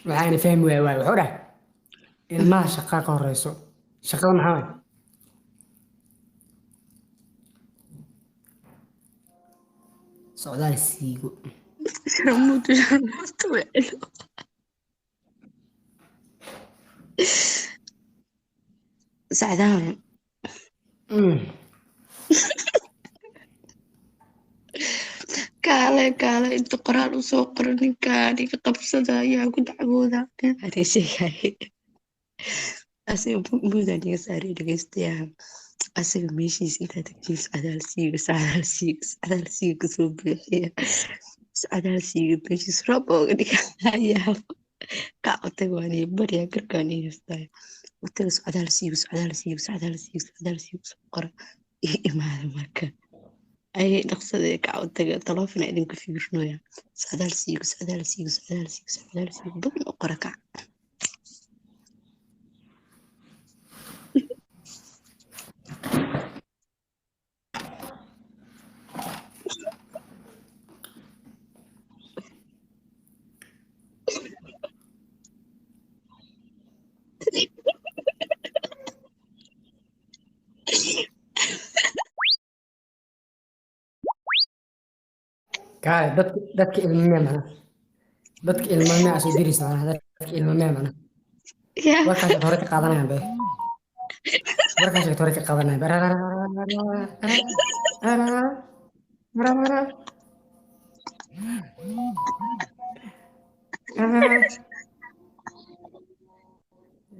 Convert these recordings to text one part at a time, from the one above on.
Waxaana fahmi waaya waay wuxuu dhahay ilmaha shaqaa ka horeyso. Shaqada maxaa waay? Socdaal siigo. Sharmuuto, sharmuuto wecelo. Sacdaan. Kaale kaale, inta qoraal usoo qoro ninkaan iga qabsada ayaa ku dacwooda. Anay sheegay asiga muudaan iga saaray dhegeystayaal. Asaga meeshiisa intaa tagtiin socdaal siiga, socdaal siiga, socdaal siiga kasoo buuxiya, socdaal siiga meeshiis roob ooga dhiga ayaa kac utaga waan iyo baryaa garkaan iyo haystaayo utaga socdaal siiga, socdaal siiga, socdaal siiga, socdaal siiga soo qora iyo imaada. Marka ayay dhaqsadee kac utaga taleefona idinka fiirinaya. Socdaal siiga, socdaal siiga, socdaal siiga, socdaal siiga badan u qora kac. Kaale, dadka ilmamee macna, dadka ilmamee aa soo diraysa macnaha, dadka ilmamee macna. Yaa. Warkaas hore ka qaadanayaan be, warkaas hore ka qaadanayaan be.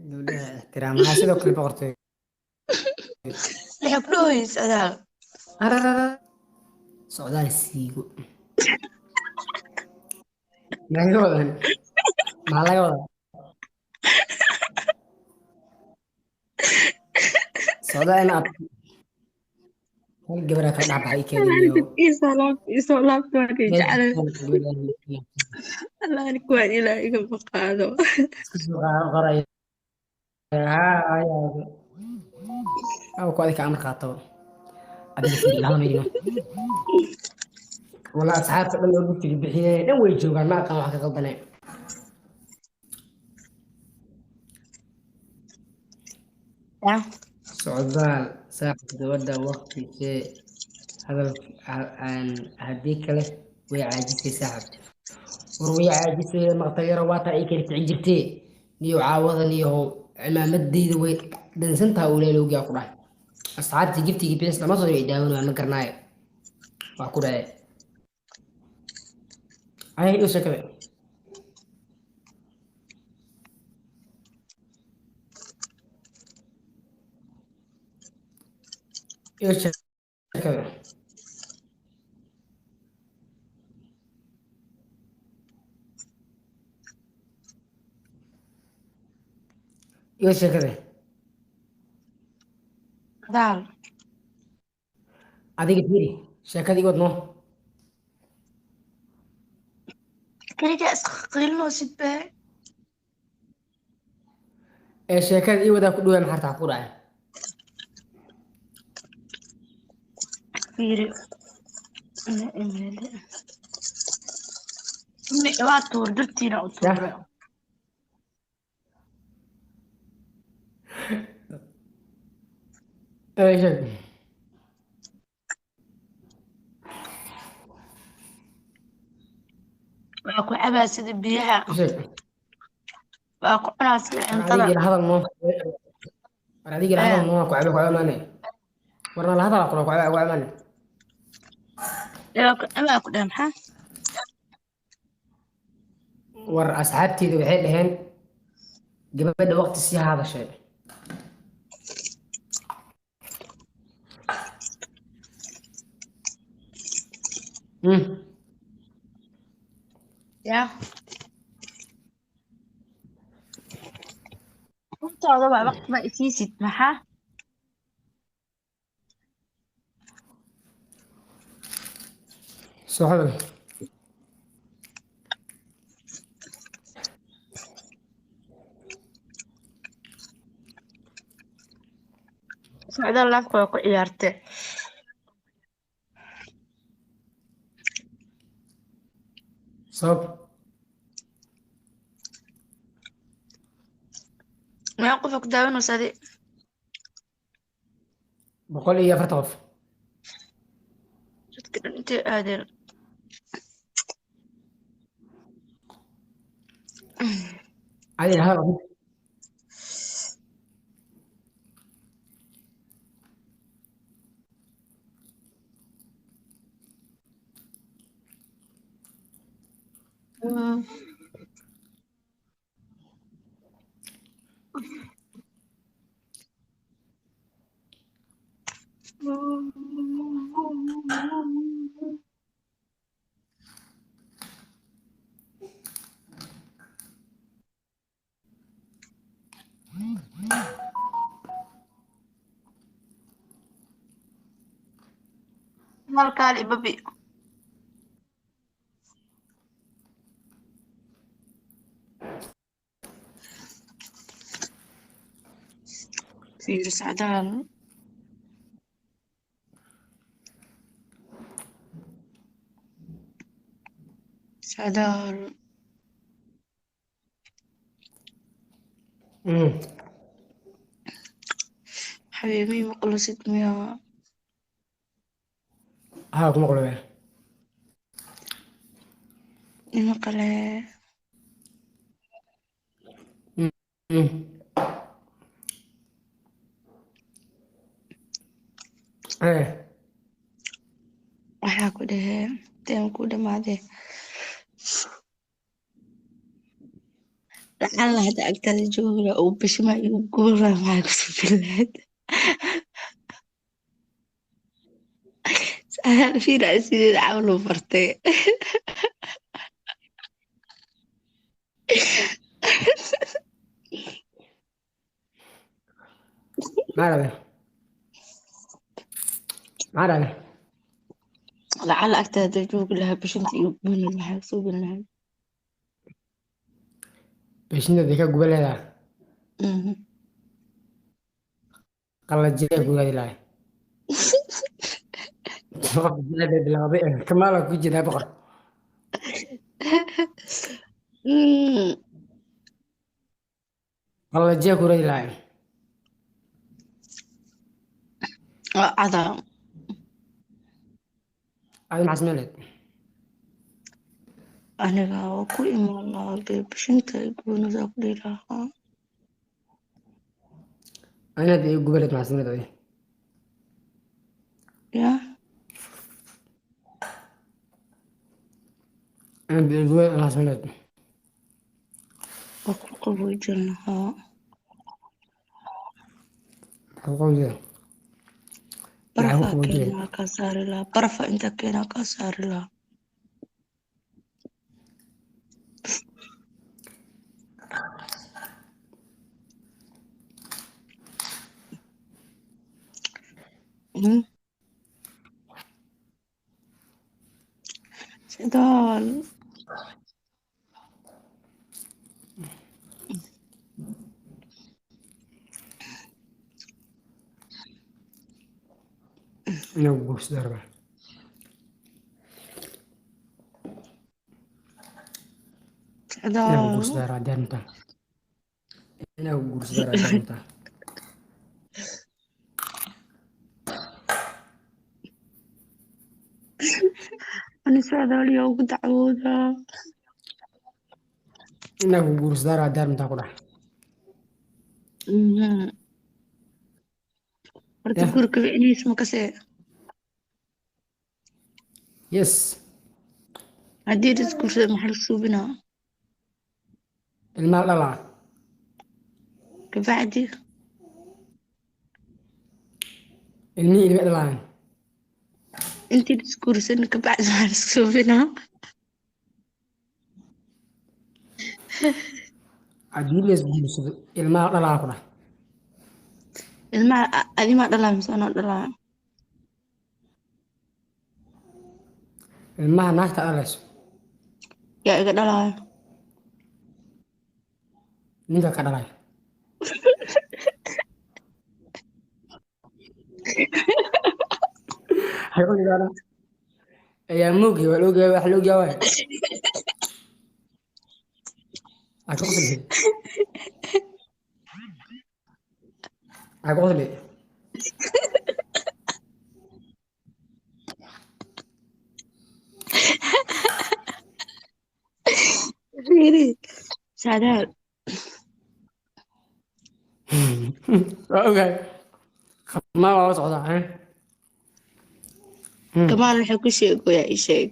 Gabdhaha ixtiraamaha sidoo kale boqortooy. Waxay ku dhahayay socdaal. Socdaal siigo maxay ka wadaan? Maxaa laga wadaa socdaal in aad hal gabaraa kala dhex baxay keeniyo? Isoo laabta, isoo laabta, waan jeclay. Allah kuwaan ilaah igama qaado. Isku soo qoraya haa ayaa ku adiga amar qaataba adiga fiiri lama wala asxaabta dhan oo guddiga bixiyay dhan way joogaan, ma aqaan wax ka qaldanay. Yaa. Socdaal saaxib, gabadha waqti see hadal aan, haddii kale way caajisay saaxib. War way caajisay maqtayaro waa taa ay kala kicin jirtee niyo caawada niyo cimaamadeyda way dansantaha uu leelowgaa ku dhahay. Asxaabtii giftigii bixis lama soo daawanayaan, ma garanaayo waa ku dhahay. Ay ii sheekada ii sheekada ii sheekada. Socdaal. Adiga fiiri sheekada ii wad noo. Kaligaa iska qiilinoosid bee. Ee sheekada ii wadaa ku dhawaa maxaa taa ku dhacay? Fiiri waa tuur dartiina u yah tuuray. Ee sheeg. Waa ku cabaa sida biyaha. Sheeg. Waa ku cunaa sida War cuntada. adiga ila hadal noo, war adiga ila hadal Ee noo, ku cabe ku cabe maane, warna la hadal ku cabe ku cabe maane. Waa ku cabaa ku dhaha maxaa? War asxaabteyda waxay dhaheen gabadha waqti sii hadashay. Yaa, runtooda waa waqti ma isiisid maxaa? Soo hadal. Socdaal laafka waa ku ciyaartay. Sabab? Meeqa qof ku daawanaysa adi? 140 qof. Dadka dhan intay aadeen? Adi hadal. Halkaali babi. Fiiri socdaal. Socdaal. Xabiibi, maqlasid miyaa? Haa, kuma qulubee. Imaqale. Eh. Waxaa ku dhahee teen ku dhamaadee lacala hadda agtaada joogi lahaa oo bishima igu guban lahaa, maxaa kusoo filaad? Socdaal, fiira sideed camal u bartay. Maxaa dhahday? Maxaa dhahday? Lacala agtaada joogi lahaa, bishinta igu guban lahaa, maxaa kusoo geli lahaa? Bishinta ka guban leedahay. Qalajiyay ku gaadi lahay. Qofka jilada bilaabay kamaala ku jiraa boqor. Qalajiya ku raadi lahay. Waa cadaa. Adi maxaa samayn lahayd? Aniga waa ku imaan lahaa bee, bishinta igu gubanaysaa ku dhihi lahaa. Ani hadda igu guban lahayd, maxaa samayn lahayd adi? Yaa. Ani hadda igu guban maxaa samayn lahayd? Waa ku qaboojin lahaa. Maxaa ku qaboojin? Maxaa ku Barafaa qaboojin? Keenaa kaa saari lahaa, barafa inta keenaa kaa saari lahaa. Socdaal. Inaan ku guursado rabaa. Inaan ku Socdaal. guursado rabaa, diyaar ma tahay? Inaan ku guursado rabaa, diyaar ma tahay? Ani socdaal yaa ugu dacwoodaa? Inaan ku guursado rabaa, diyaar ma tahay ku dhax? Horta Yah. guurka ficnihiis ma kasee? Yes. Haddii la isguursado, maxaa la suubinaa? Ilmaha dhalaa. Kabacdi? Ilmihii ilma dhalaan. Intii la isguursan kabacdi maxaa la suubinaa? Haddii la isguursado, ilmaha dhalaa ku dhax. Ilmaha adimaa dhalaa mise anaa dhalaa? Ilmaha naagta dhalayso. Yaa iga dhalaayo? Ninka ka dhalay. Ayaa moogi waa la ogyahay, wax la ogyahay waay. Aa ka qoslaysid. Maxaa ku qosli? Fiiri Saadaal. Waa ogahay, Kamaal waa la socdaa, eh? Kamaal waxay ku sheegoyaa, ii sheeg.